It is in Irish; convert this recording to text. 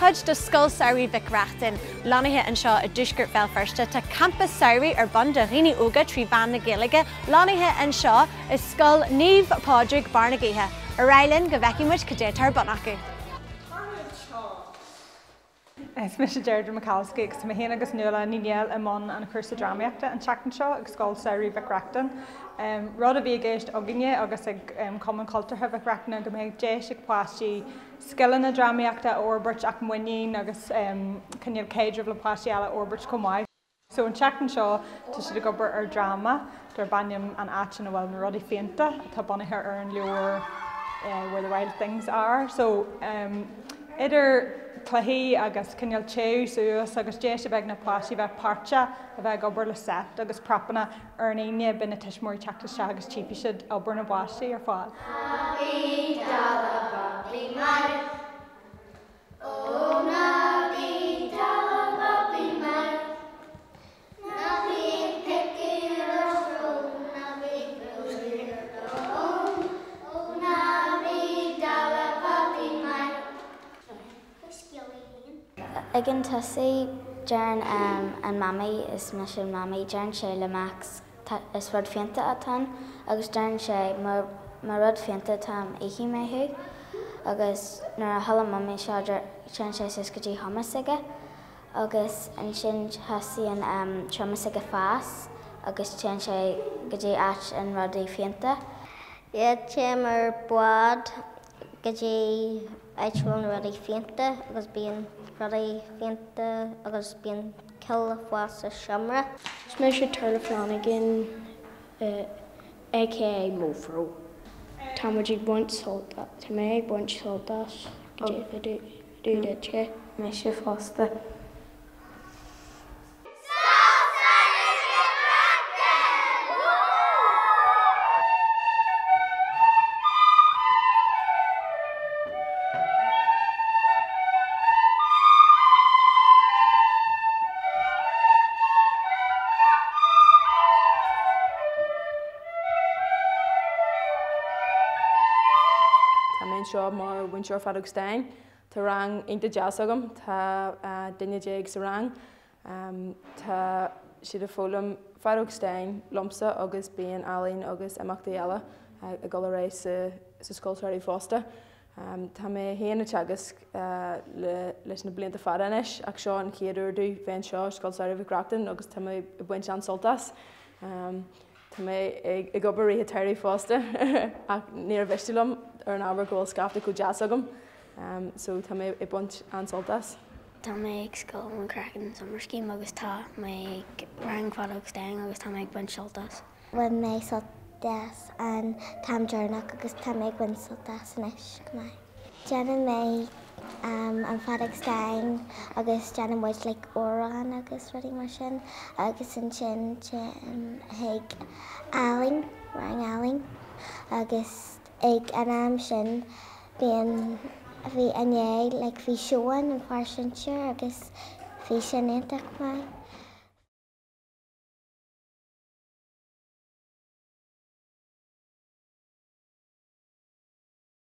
chuid de Scoil Samhraidh Mhic Reachtain, lonnaithe anseo i dtuaisceart Bhéal Feirste. Tá campa samhraidh ar bun do dhaoine óga 3 mheán na Gaeilge, lonnaithe anseo i Scoil Naomh Pádraig, Barr na Gaoithe. Ar aghaidh linn go bhfeicfidh muid cad é atá ar bun acu. Is mise Deirdre McAliskey agus tá mé féin agus Nuala Ní Néill i mbun an chúrsa drámaíochta an tseachtain seo ag Scoil Samhraidh Mhic Reachtain. Rud a bhí i gceist againne agus ag Cumann Cultúrtha Mhic Reachtain ná go mbeadh deis ag páistí scileanna drámaíochta a fhorbairt ach muinín agus cineál caidreamh le páistí eile a fhorbairt chomh maith. So an tseachtain seo tá siad ag obair ar dráma darb ainm An Áit ina bhfuil na Rudaí Fiánta atá bunaithe ar an leabhar Where the Wild Things Are. So idir cluichí agus cineál téamh suas agus deis a bheith ag na páistí bheith páirteach, a bheith ag obair le set agus propanna ar an Aoine beidh na tuismitheoirí ag teacht isteach agus tchífidh siad obair na bpáistí ar fad. Ná bí dall a Bhabaí maith. Ó ná bí dall a Bhabaí maith. Ná bí ag piocadh ar do shrón, ná bí ag bualadh ar do thóin. Ó ná bí dall a Bhabaí maith. Ag an tosaí, deireann an Mamaí, is mise an Mamaí, deireann sé le Max, Is rud fiánta atá ann agus deireann sé má rud fiánta atá ann íosfaidh mé thú agus nuair a chuala Mamaí seo téann sé suas go dtí seomra s'aige agus ansin thosaíonn seomra s'aige fás agus téann sé go dtí áit an rudaí fiánta. Yeah téim ar bád go dtí áit a bhfuil na rudaí fiánta agus bíonn rudaí fiánta agus bíonn coill ag fás sa seomra. Is mise Turlough Flanagan aka Mofro. Tá muid ag baint sult, tá mé ag baint sult as, go dtí duitse. Mise fosta. Tá mé anseo mar mhúinteoir feadóg stáin. Tá rang iontach deas agam, tá duine déag sa rang. Tá siad ag foghlaim feadóg stáin liomsa agus bíonn ealaín agus imeachtaí eile ag dul ar aghaidh sa scoil samhraidh fosta. Tá mé féin ag teagasc leis na blianta fada anois ach seo an chéad uair domh bheith anseo i Scoil Samhraidh Mhic Reachtain agus tá mé ag baint an-sult as. Tá mé ag obair i rith an tsamhraidh fosta ach níor mhiste liom ar an ábhar go bhfuil scaifte chomh deas agam so tá mé ag baint an-sult as. Tá mé ag Scoil McCracken Summer Scheme agus tá mé ag rang feadóg stáin agus tá mé ag baint sult as. Bhain mé sult as an t-am deireanach agus tá mé ag baint sult as anois go maith. Déanann mé an feadóg stáin agus déanann muid like amhrán agus rudaí mar sin agus ansin téim chuig ealaín, rang ealaín agus ag an am sin bíonn, bhí inné like bhí seó ann an fear sinsir agus bhí sin iontach maith.